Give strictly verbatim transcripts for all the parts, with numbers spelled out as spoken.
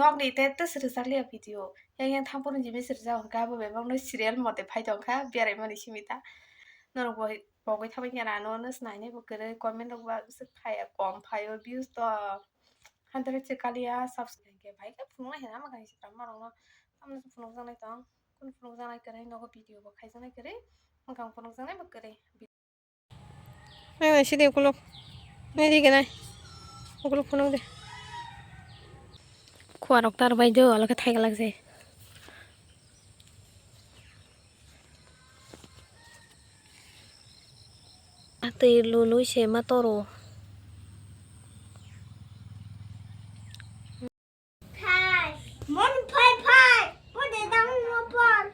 Nokni te tes rwjakliya video. Yang yang thampurung jimi sirjak hwnkha, abo bebakno serial mote phai tongkha, beraimani simi ta. Norok bo pogwi thabai khe rano no snainai bo kwrwi, comment rok ba swk phaiya, kom phaio, views to hundred se kaliya, subscribe khe bai khe phunuknai hena, ama kaisa tamo rokno tamni phunukjaknai tong, kun phunukjaknai kwrwi nogo video bo khaijaknai kwrwi, mwkhang phunukjaknai bo kwrwi. Nai nai sidi ukuluk. Nai di ganai. Ukuluk phunuk de. Khuarok tar bai do, alo khe thai glak je. Atwi lului se ma toro. Mon phai phai, pode dang mo por.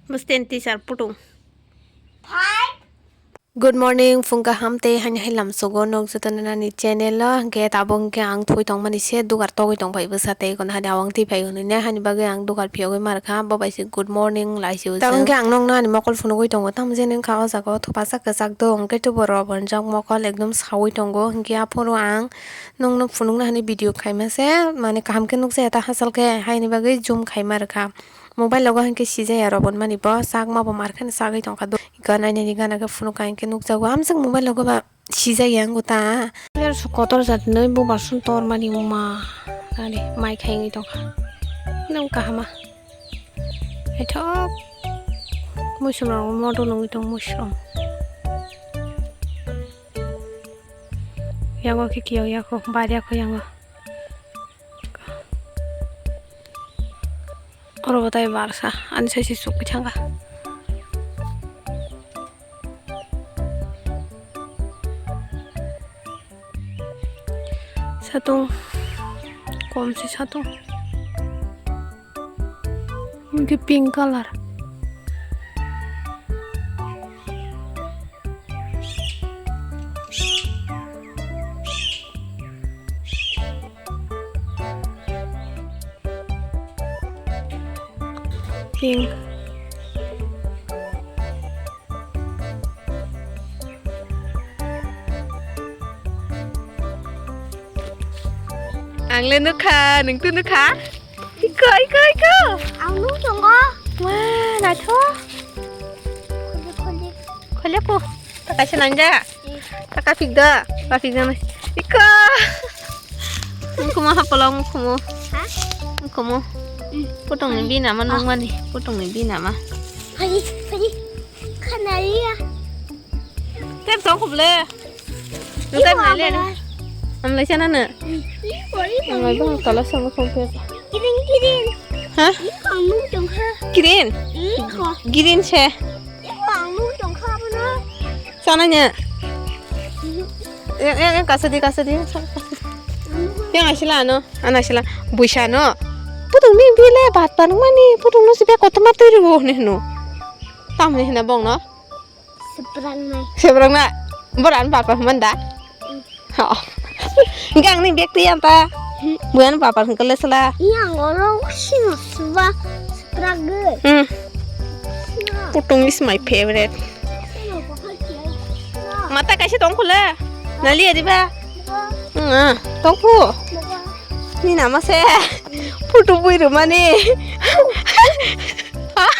Bwsteni teacher putung. Phai. Good morning, phung kaham tei haini hai lamsogo nok jotono nani channel o, hwnkhe tabuk hwnkhe ang thwi tongmani se dugar togwi tongphai bwsa tei kono hani awang twi phai hwnwi nai, hani bagwi ang dugar phiyogwi mar kha, bo bai se good morning lai se tabuk hwnkhe ang nokno ani mokol phunugwi tongo, tamo jani wngkha o jaga o thupasa kwchak do, hwnkhe tubura bo wngjak mokol ekdom saui tongo, hwnkhe aphuru ang nokno phunukna hwnwi video khaima se, mane kaham khe nukjaya ta hachal khe, haini bagwi zoom khaima rwkha. Mobile logo hinkhe sijaya robon mani bo, chakma bo mar kheno chagwi tongkha do. Gana nini gana khe phunukha hinkhe nukjago, amswk mobile logo ba sijaya wngkha ta. Kotor jatnwi bubar song tor mani wngma, ani mai khai wngwi tongkha. Nang kahama. Ethok muisum rok moto nungwi tong muisum. Yango khe kiyok yako, bar yako yango. Oro bo tai barsa, ani sai se chukwi thangkha. Satung, kom se satung. Hwnkhe pink colour. Pink. Ang le nukha, nwng tu nukha? Iko, iko, iko. Ang nuk tongo. Wah, naithok. Khole, khole. Khole ko. Ta kaisa nanja. Hmm. Ta kaphik da. Kaphik da. Iko. Nukhumo hapolo, nukhumo. Ha? Nukhumo. Hmm. Putungni bina ma nukmani. Putungni bina ma. Hai, hai. Khanalia. Tep tong khuble. Nung tep nai le. Amlai sana na. Amlai bang tala sama kompet. Green, green. Ha? Green. Green se. Sana nya. Yang, yang, yang kasadi, kasadi, yang sana kasadi. Yang asila ano, ano asila. Buisa no. Putung ni bile bat panung mani, putung no sibe kotor ma tiri wo ne no. Tam ne na bong no. Seberang nai. Seberang na. Boran papa manda. Hmm. Oh. Enggak nih bek tiang ta. Hmm. Bukan papa kele sela. Iya ngoro sino suba seberang ge. Hmm. Putung is my favorite. Mata kaisa tongkhu le. Nali adi ba. Hmm, tongkhu. Ni nama se. Putu bui rumani. Ah,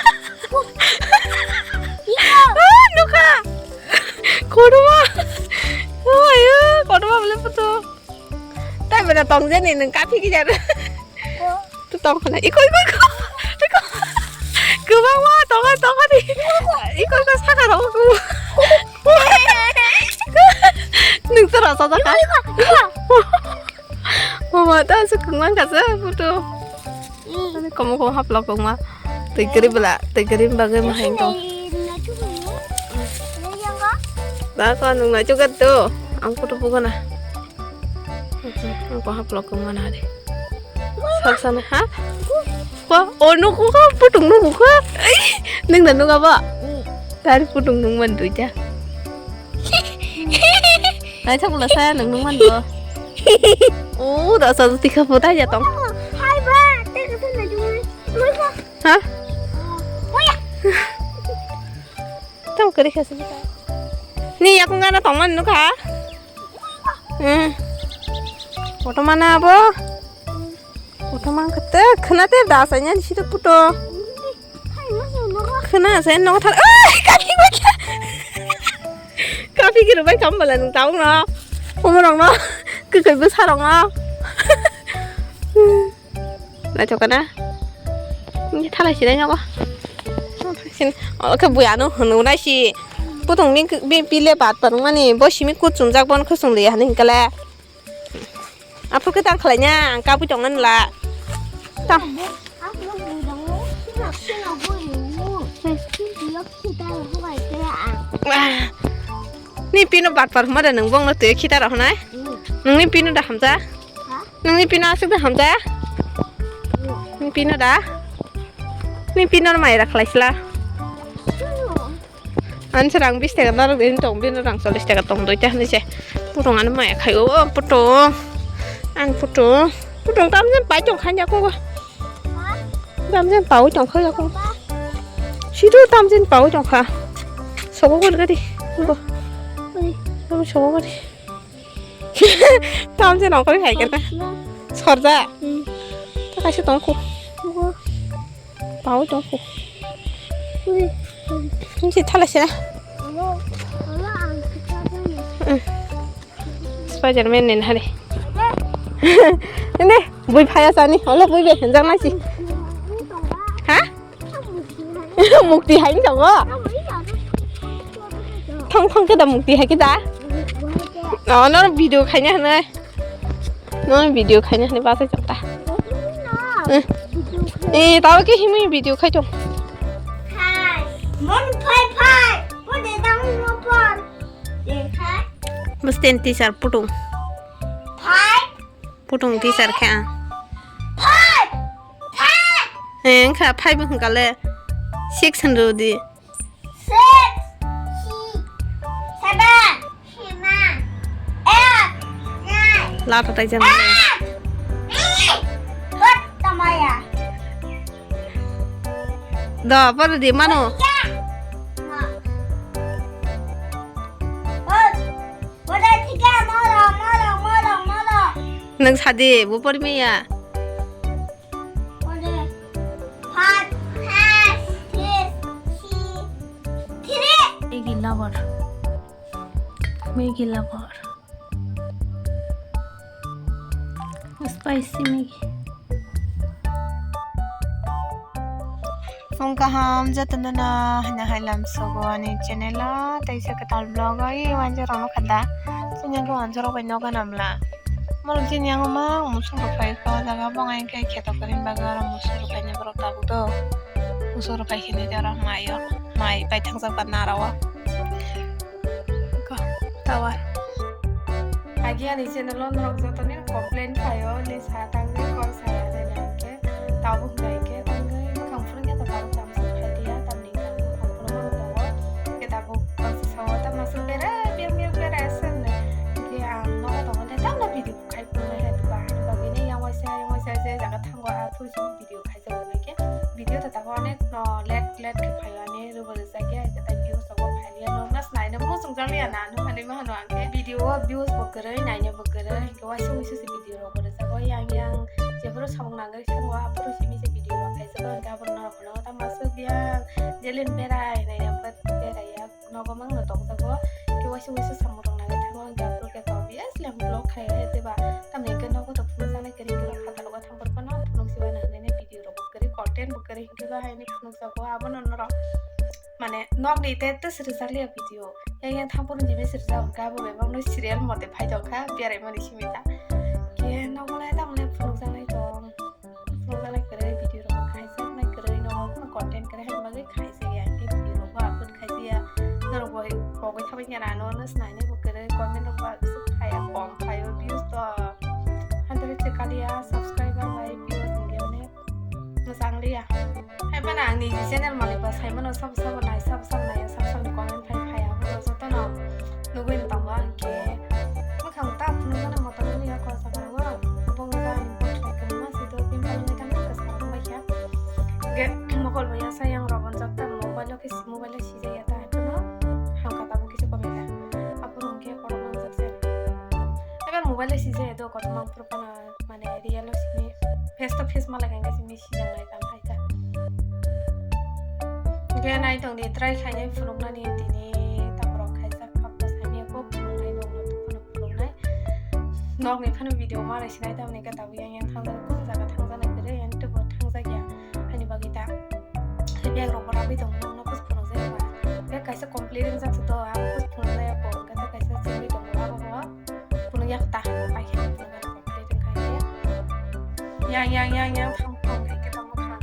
nukha. Kotorma. Oh, ayo, kotorma bole putu. Tai bana tong jani nung kapi ki jar. Tu tong khana. Iko, iko, iko. Iko. Kubang ma, tong, tong ni. Iko, iko, saka rok ku. Nung tu rasa saka. Iko, iko, iko. Mama ta se kungman ka se putu. Hmm. Ani komo komo haplok kungma. Twi kwrwi bwla, twi kwrwi bagwi ma hai tong. Nai, nai, nai, nai, nai, nai, nai, nai. Ba ko nung nai chugat do. Ang putu pugo na. Ang ko haplok kungma na de. Sal sana ha? Ko, oh, nuku ko, putung nuku ko. Nung na nuga ba? Hmm. Tari putung nung man duja. Naithok bwla saya nung nung man bo. Oh, da sa tika pho ta ya tong. Hai ba, te ka sana jung. Ha? Oya. Tong kari khasi. Ni yakung gana tong man nukha. Hmm. Kotorma na bo. Ang kete khna te da sa nyan si to puto. Khna sa no thar. Ai, kapi ba kya? Kapi kiro bai kam bala nung taung no. Umrong no. Ke ke bu sarong no. Naithok kana? Ni thalai sinai nogo. Oke, buya no hwnwi nai si. Putung bini bini pile bat parwng mani bo simi kut chumjak bon khusung li hani hinkale. Aphuru khe tang khlai nya ang kabui tong nani la. Tang. Ni pino bat par huma da nung bong no twi khita rok nai. Nung ni pino da hamja. Nung ni pino asuk da hamja. Ni pino da. Ni pino mai ra khlai sla. Ani se rang bis taka narok din tong, bini rang chollis taka tong, duita hinwi se. Putung ani maya khai o, putung. Ang putung. Putung tamjani pai tong kha yakungo. Tamjani paui tong kha yakungo. Sidu tamjani paui tong kha. Sogo gori gori. Sogo gori. Tamjani ongkori hai kena. Sorja. Ta kaisa tong khu. Paui tong khu. Nsi thala sina. Spiderman ni hari. Ini bui phaya sani. Olo bui be henjak nasi. Ha? Mukti hai ni tongo. Thang thang ke da mukti hai ke da. Oh, no video khaina hanai. No video khaina hani basa chapta. Eh, tao ke himui video khai tong. Mon phai phai. Mo de dang mo pon. De khai. Bus ten teacher putung. Phai. Putung teacher khe ang. Phai. Phai. Eh, wngkha phai bo hwnkha le. Six hundred di. Six, six, seven, sima, eight, nine, la ta tai jang. Eight, eight, hot tamaya. Do, bodo di mano. Hot, bodo tiga, moro, moro, moro, moro. Nang sadi, bu por miya. Ode, hot, hot, six, six, three. Maggi lover. Maggi lover. Spicy Maggi. Phung kaham jotono no hwnwi hai lam sogo ani channel o, tei se kwtal vlog o, i wanjak rok no kha da. Chini khe wanjak rok bai nogo namla. Moro chini yang ma musuk rok phai kha o jaga, bo ngai khe kheto kwrwini bagwi oro musuk rok phainai borok tabuk do. Musuk rok phai khe nai oro mai o, mai pai thangjak ba nara o. Ko, tower. Agi ani channel o norok jotoni complain khaio, ni sa tangwi kok saya de nai khe, tabuk nai khe tangwi bwkhang phuru khe to tabuk tamo phai dia, tamni khe bwkhang phuru mano tongo, khe tabuk baksa sao tamo aswk bera, biyang biyang bera aswk nai khe ang nogo tongo de, tamo video khai phuru nai hai tuba, hani bagwi ni yang waisa, yang waisa je jaga thango, aphuru video khaijak nai khe, video to tabuk onek no late, late khe phaio ani rubo rwjak ya, khe tai views tongo phailiya, norok no snai no muchung jak liya na, ano hani ma hano ang khe video o views bo kwrwi, naina bo kwrwi, hwnkhe waisa waisa se video rok bo rwjago, yang yang jephuru samung nangwi thango, aphuru simi se video rok khaijak, hwnkhe abo norok no tamo aswk biyang jelin berai, naina bo berai ya. Nogo mangno tokjago, khe waisa waisa samung rok nangwi thango, hwnkhe aphuru khe to obviously ang vlog khai rw tei ba, tamni hwnkhe nogo to phunukjaknai kwrwi, hwnkhe phataro o thang phuru phano phunuk si ba nang nini video rok bo kwrwi, content bo kwrwi, hwnkhe ba haini phunukjago, abono norok mane nokni te te srijak liya video, yang yang thang phuru jini srijak, hwnkhe abo bebak no serial mote phai tongkha, berai mani simi ta, khe nogo lai tamo le phunukjaknai tong. Phunukjaknai kwrwi video rok khaijak nai kwrwi no, content kwrwi hai bagwi khaijak ya, khe video rok bo upload khaijak ya. Norok bo pogwi thabai khe ano no snai nai bo kwrwi, comment rok bo aswk phai ya, kom phai o, views to hundred se kaliya, subscriber bai views ni geo ne mwchang liya. Hai phano ang niji channel malik ba sai mano, sabo sabo nai, sabo sabo nai, sabo sabo ni comment phai phai ya, bo joto no nugwi tongo ang khe. Bwkhang ta phunukgana motom wngya kosa bango, bongni gana ni bwthai kwbangma si do, pimple wngwi tamo kwcharo wngbaikha. Hwnkhe mokol bo yasa yang rw bonjak ta, mobile o khe, mobile o sijaya ta, haiphano hamkha tabuk kisa komikha. Aphuru hwnkhe kotor mangjak se. Ebar mobile o sijaya do, kotor mangphuru phano mane real o simi face to face malai kha hwnkhe simi sijaknai tamo hai kha. Hwnkhe nai tongdi try khainai phunuknani tini tamrok khaijak kha, bo saimanya kok phunuknai nokno phano phunuknai. Nokni phano video malai sinai tamni khe tabuk yang yang thangjak kung jaga thangjaknai kwrwi, yang tubro thangjak ya. Haini bagwi ta bag rok bo rabwi tongo, nokno phano phunukjak ba. Bag kaisa complete wngjak se to, ang phano phunukjak ya bo, hwnkhe kaisa chumui tongo abo bo. Phunuk yak ta, pai khe phunuk yak complete wngkha khe. Yang, yang, yang, yang, thang, thang, hai khe tamo thang.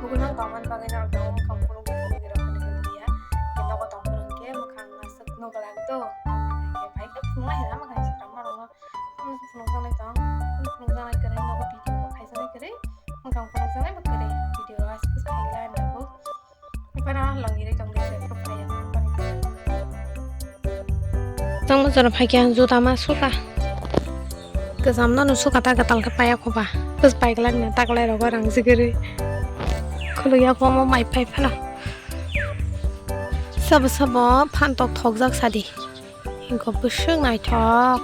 Bugui mang tongmani bagwi norok tongo, mukhang phunuk di, phunuk di rok phunuk di ya. Khe nogo tong phunuk khe, mukhang aswk nogo lak to. Khe pai khe phunuk lai hela, mukhang swkang ma rok no. Phunuk jaknai tong, phunuk jaknai kwrwi, nogo video bo khaijaknai kwrwi, mukhang phunuk jaknai bo kwrwi. Video aswk phai lai nabo. Phano longirwi tong di se, phuru phaiya, phuru phaiya. Tang bojaro phaikhe ang juta ma suka. Kwcham no no suka ta, kwtal khe paiya khoba. Bwswk paiglak na taklai rogo rang jigirwi. Khulukya kho omo mai phai phano. Sabo sabo phan tok thokjak sadi. Hingkhe bwswk naithok.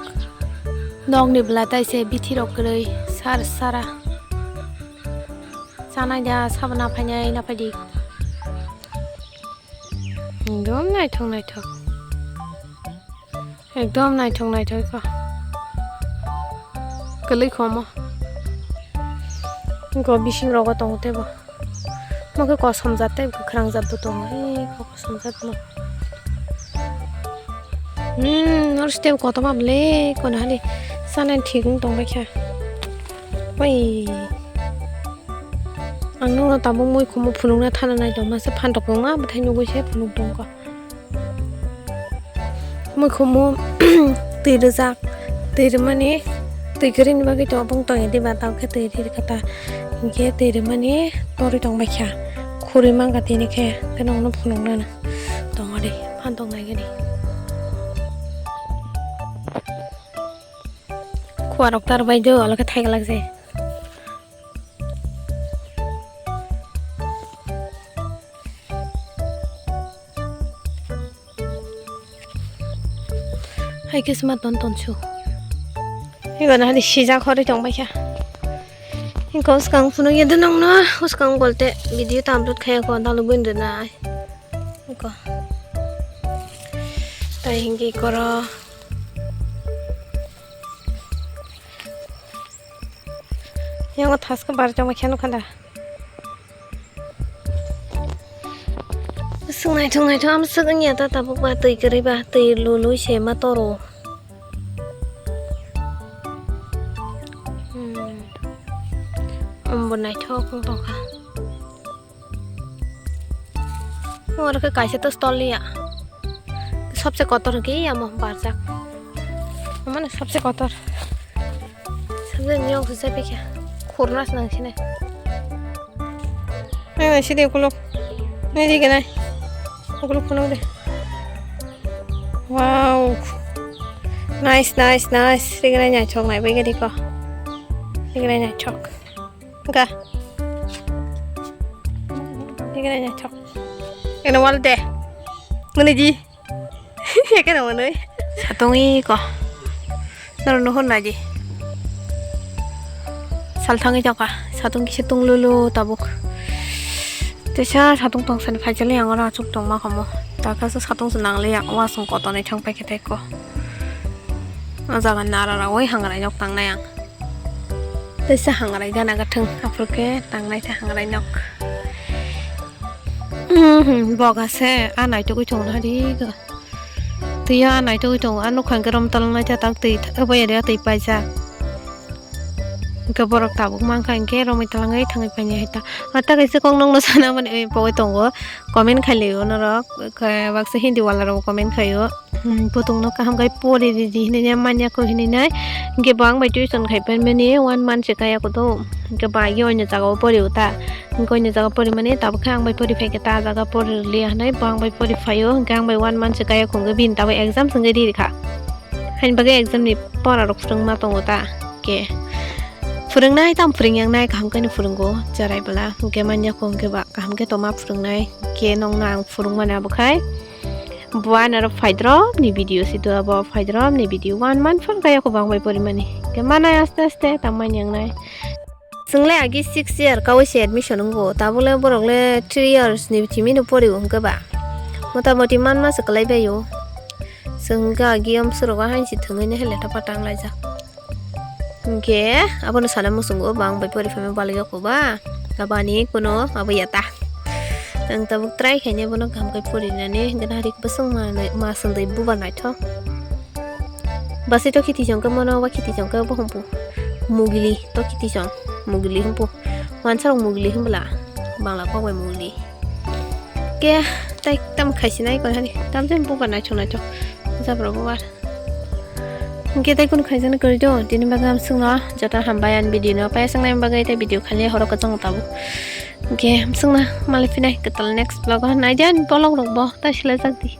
Nokni bwla tai se bithi rok kwrwi sar sara. Chanai da sabo na phainai na phaidi. Ekdom naithok naithok. Ekdom naithok naithok kho. Kwlwi khomo. Hingkhe bising rogo tongo teibo. Mo khe kosom jat tei kwkhwrang jat bo tongo. Ei kho kosom jat mo. Hmm, noro step kotorma bwle kono hali sana thik wng tong baikha. Oi. Ang nokno tabuk moi khomo phunukna thana nai tong masa phan rok kwbangma bwthai nugui se phunuk tongkha. Moi khomo twi rijak, twi rwmani, twi kwrwini bagwi tongo, bwng tongya diba, tamo khe twi ri rwkha ta, hinkhe twi rwmani torwi tong baikha, khurwi mankha tini khe, khe nokno phunuknani tongo de, phan tong nai gani. Khuarok tar bai do, olo khe thaiglak je. Hai khe sma ton ton su. Hai gana hadi sijak horwi tong baikha. Hingkhe swkang phunuk ya de nokno, swkang golte video ta upload khaiya kho, dalu buini rwnai. Hingkhe. Tai hingkhe koro. Yang thasko bar joma kheno khanda. Swk naithok naithok amswk wngya ta tabuk ba twi kwrwi ba twi lului se ma toro. Hmm. Ombo naithok wng tongkha. Oro khe kaisa to stol ya. Sobse kotor hwnkhe yamo barjak. Mane sobse kotor. Sobse miyok se pekya. Khurna se nang sine. Nang sini ukuluk. Nini gana. Ukuluk phunuk de. Wow. Nice, nice, nice. Rignai naithok nai bai gari ko. Rignai naithok. Ga. Ekene nyachok. Ekene wal de. Ngene ji. Ekene wanoi. Satong i ko. Noro nuhur na ji. Salthang i jaka. Satong kisa tung lulu tabuk. Tesa satong tong sani phajali ang ora achuk tong ma kamo. Taka sa satong sa nang le yak wa song koto nai thang pai kete ko. O jaga nara ra oi hangrai nok tang nai ang. Teisa hangrai gana gathwng, aphuru khe tangnai ta hangrai nok. Mhm, boga se, a naitugwi tongo na di ga. Twi a naitugwi tongo, a nokha hwnkhe rom talangnai ta tak twi, obo area twi paijak. Hwnkhe borok tabuk mankha hwnkhe romwi talangwi thangwi painai hai ta. A ta kaisa kok nokno sana mani oi pogwi tongo, comment khai laio norok, baksa Hindi wala rok comment khaio. Hmm, putung no kaham khai pori ridi hinui nai manya ko hinui nai. Hingke bo ang bai tuition khai pen mani one month se kaya koto. Hingke ba agi oino jaga o pori uta. Hingke oino jaga pori mani tabuk khe ang bai pori phai khe ta jaga pori liya hinui bo ang bai pori phaio. Hingke ang bai one month se kaya khungo bini tabuk exam songwi ri kha. Haini bagwi exam ni pora rok phwrwng ma tongo ta. Ke phwrwng nai tam phwrwng yang nai kaham khe no phwrwngo cherai bwla. Hingke manya ko hingke ba kaham khe toma phwrwng nai. Ke nong na ang phwrwng mani abo khai. Buan aro phaidrop ni video si do abo phaidrop ni video one month phone kaya ko bang bai pori mani. Ke manai aste aste tang mani yang nai. Chwng le agi six year kawi se admission wngo, tabuk le borok le three years ni simi no pori o hwnkhe ba. Mota moti man ma se kwlai bai o. Chwng hwnkhe agi amswk rogo hain se thwngwi no hele thapa tang laijak. Hwnkhe abono sana muchungo ba ang bai pori phaima balai yokho ba. Abani kuno abo yata. Ang tabuk try khainai bono kaham khe pori nani, hwnkhe nahari bwswk ma, ma swngwi bubar naithok. Basi to khiti jong khe mono, ba khiti jong khe bo hum pu. Mugili to khiti jong. Mugili hum pu. Wansa rok mugili hum bla. Bangla kok bai mugili. Ke tai tam khai sinai kon hani. Tam jeng bubar naithok naithok. Jabra bubar. Hwnkhe tai kunu khai jani kwrwi do. Tini bagwi amswkno joto hambai ani video no paiya swngnai bagwi tai video khali horo kwchang tabuk. Hwnkhe amswkno malai phinai kwtal next vlog o nai di ani vlog rok bo tai swlai jak di.